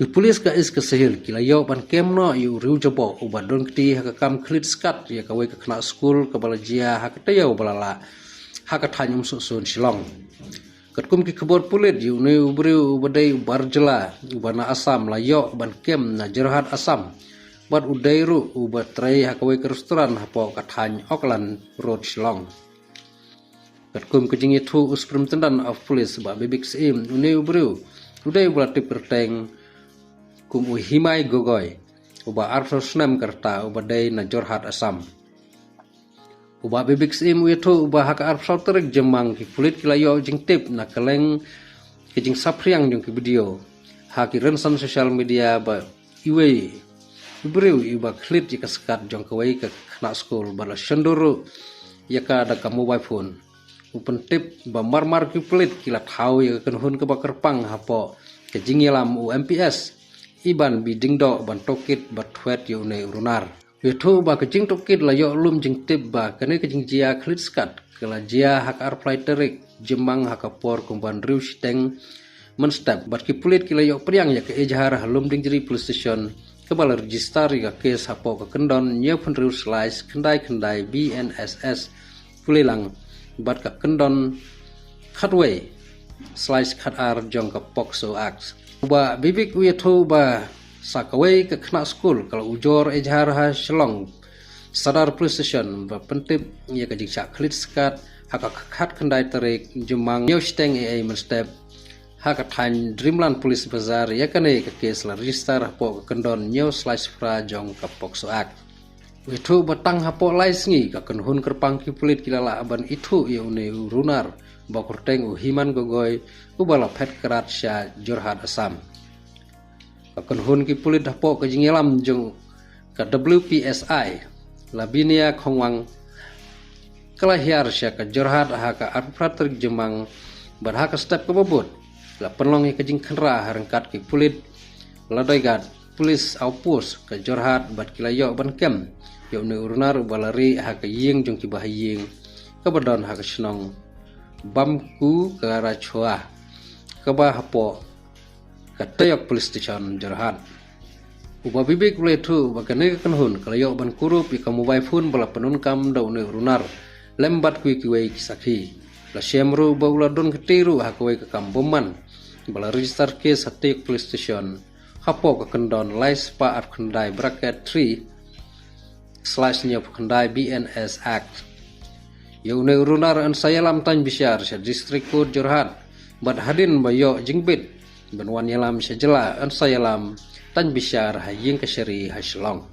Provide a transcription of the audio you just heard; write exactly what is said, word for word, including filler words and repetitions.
Ki pulit ka East Khasi Hills ki la ïoh ban kem noh ïa u riewjaboh uba don kti ha ka kam khlieh skat ïa kawei ka khynnah skul kaba la jia ha ka taïew ba la lah ha ka thaiñ Umsohsun, Shillong. Katkum ki khubor pulit, ïa une u briew uba dei u bar jylla uba na Assam la ïoh ban kem na Jorhat, Assam, bad u dei ruh uba trei ha kawei ka restaurant hapoh ka thaiñ Auckland Road, Shillong. Katkum ka jingïathuh u Superintendent of Police Bah Bibik Syiem, une u briew u dei uba la tip kyrteng kum u Himai Gogoi, uba arphew snem ka rta, uba dei na Jorhat, Assam. U Bah Bibik Syiem u ïathuh ba ha ka arphew tarik Jymmang ki pulit ki la ïoh jingtip na kylleng ka jingsaphriang jong ki video ha ki rynsan social media ba iwei i briew iba khlieh ïa ka skat jong kawei ka khynnah skul bad la shon dur ruh ïa ka da ka mobile phone. U pyntip ba marmar ki pulit ki la thaw ïa ka kynhun kaba kyrpang hapoh ka jingïalam u M P S, i Ban B. Diengdoh, ban tohkit bad thwet ïa une u runar. U ïathuh ba ka jingtohkit la ïoh lum jingtip ba kane ka jingjia khlieh skat ka la jia ha ka arphew tarik Jymmang ha ka por kumba hynriew shiteng mynstep, bad ki pulit ki la ïoh pdiang ïa ka ejhar ha Lumdiengjri Police Station, kaba la register ïa ka kes hapoh ka kyndon hynñiewphew slash khyndai khyndai B N S S Kulilang bad ka kyndon khatwei slash khatar jong ka POCSO Act. U Bah Bibik u ïathuh ba sa kawei ka khynnah skul ka la ujor ejhar ha Shillong Sadar Police Station ba pyntip ïa ka jingshah khlieh skat ha ka khatkhyndai tarik Jymmang hynñiew shiteng ei ei mynstep ha ka thaiñ Dreamland Police Bazar. Ïa kane ka kes la register hapoh ka kyndon hynñiew slash phra jong ka POCSO Act. U ïathuh ba tang hapoh lai sngi ka kynhun kyrpang ki pulit ki la lah ban ithuh ïa une u runar ba kyrteng u Himai Gogoi, uba la phet krad sha Jorhat, Assam. Ka kynhun ki pulit hapoh ka jingïalam jong ka W P S I, Lavinia Khongwang, ka la hiar sha ka Jorhat ha ka arphew phra tarik Jymmang, bad ha ka step kaba bud la pynlong ïa ka jingkhynra ha ryngkat ki pulit Ladaigat Police Outpost ka Jorhat bad ki la ïoh ban kem ïa une u runar uba la rieh ha ka ïing jong kiba ha ïing kaba don ha ka shnong Bamku Karachua, kaba hapoh ka Tayok Police Station, Jorhat. U Bah Bibik u la ïathuh ba kane ka kynhun ka la ïoh ban kurup ïa ka mobile phone ba la pyndonkam da une u runar lem bad kiwei kiwei ki sakhi. La shem ruh ba u la don kti ruh ha kawei ka kam bymman ba la register kes ha Tayok Police Station hapoh ka kyndon lai spah arphew khyndai bracket three slash hynñiewphew khyndai B N S Act. Ïa une u runar yn sa ïalam tang bishar sha District Court Jorhat, bad hadien ba ïoh jingbit ban wan ïalam sha jylla yn sa ïalam tang bishar ha ïing kashari ha Shillong.